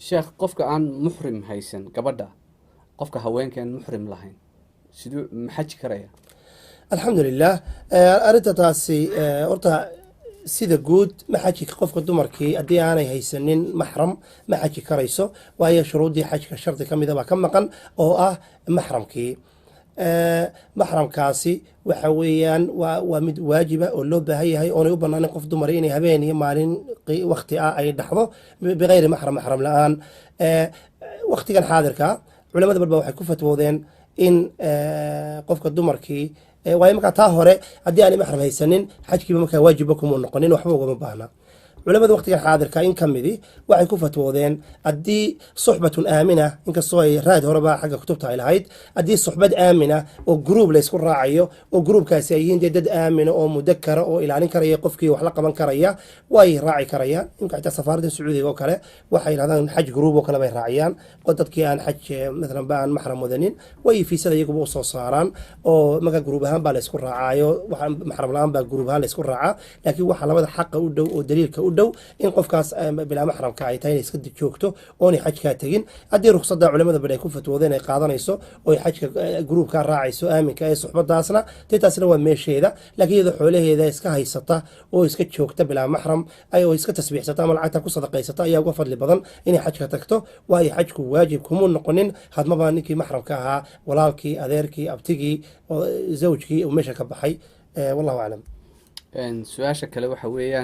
Sheekh, qofka aan muxrim haysan, gabadha, qofka haweenka aan muxrim lahayn, siduu ma xaji karaya? Alxamdulilah, arrinta taasi horta sida guud ma xaji qofka dumarkii haddii aanay haysanin maxram ma xaji karayso, waayo shuruuddii xajka shardi ka mida baa ka maqan oo ah maxramkii. Maxramkaasi waxa weeyaan waa mid waajiba oo loo baahan yahay, oonay u banaanin qof dumar inay habeen iyo maalin wakti ah ay dhaxdo bikayri maxram, maxram la-aan. Waktigan xaadirka culamada balba waxay ku fatwoodeen in qofka dumarkii, waayo markaa taa hore haddii aanay maxram haysanin xajkiiba markaa waajibba kumuu noqonin, waxba ugama baahna. Culamada waqtigan xaadirka in ka midi waxay ku fatwoodeen haddii suxbatun aamina, inkastoo ay raad horeba xagga kutubta ay lahayd, haddii suxbad aamina oo gruub laysku raacayo oo gruubkaasi ay yihiin dee dad aamina oo mudakara oo ilaalin karaya qofkii wax la qaban karaya, way raaci karayaan. Imka xitaa safaaradda Sacuudiga oo kale waxay yidhahdaan xaj gruub oo kale bay raaciyaan, oo dadkii aan xaj mathalan ba aan maxram wadanin way fiisada iyaguba usoo saaraan, oo marka gruub ahaan baa laysku raacaayo, waxa maxram la-aan baa gruub ahaan laysku raacaa. Laakiin waxaa labada xaqa u dhow oo daliilka u dhow in qofkaas bilaa maxramka ay tahay inay iska joogto oonay xajkaa tegin. Haddii ruqsadda culamada bad ay ku fatwoodeen ay qaadanayso oo ay xajka gruubkaa raacayso aaminka ee suxbadaasna, dee taasna waa meesheeda. Laakiin iyadoo xoolaheeda iska haysata oo iska joogta bilaa maxram oo iska tasbiixsata ama lacagta ku sadaqaysata ayaa uga fadli badan inay xajka tagto, waayo xajku waajib kumuu noqonin hadmaba ninkii maxramka ahaa, walaalkii, adeerkii, abtigii, oo zawjkii uu meesha ka baxay. Wallahu aclam. Su-aasha kale waxa weeyaan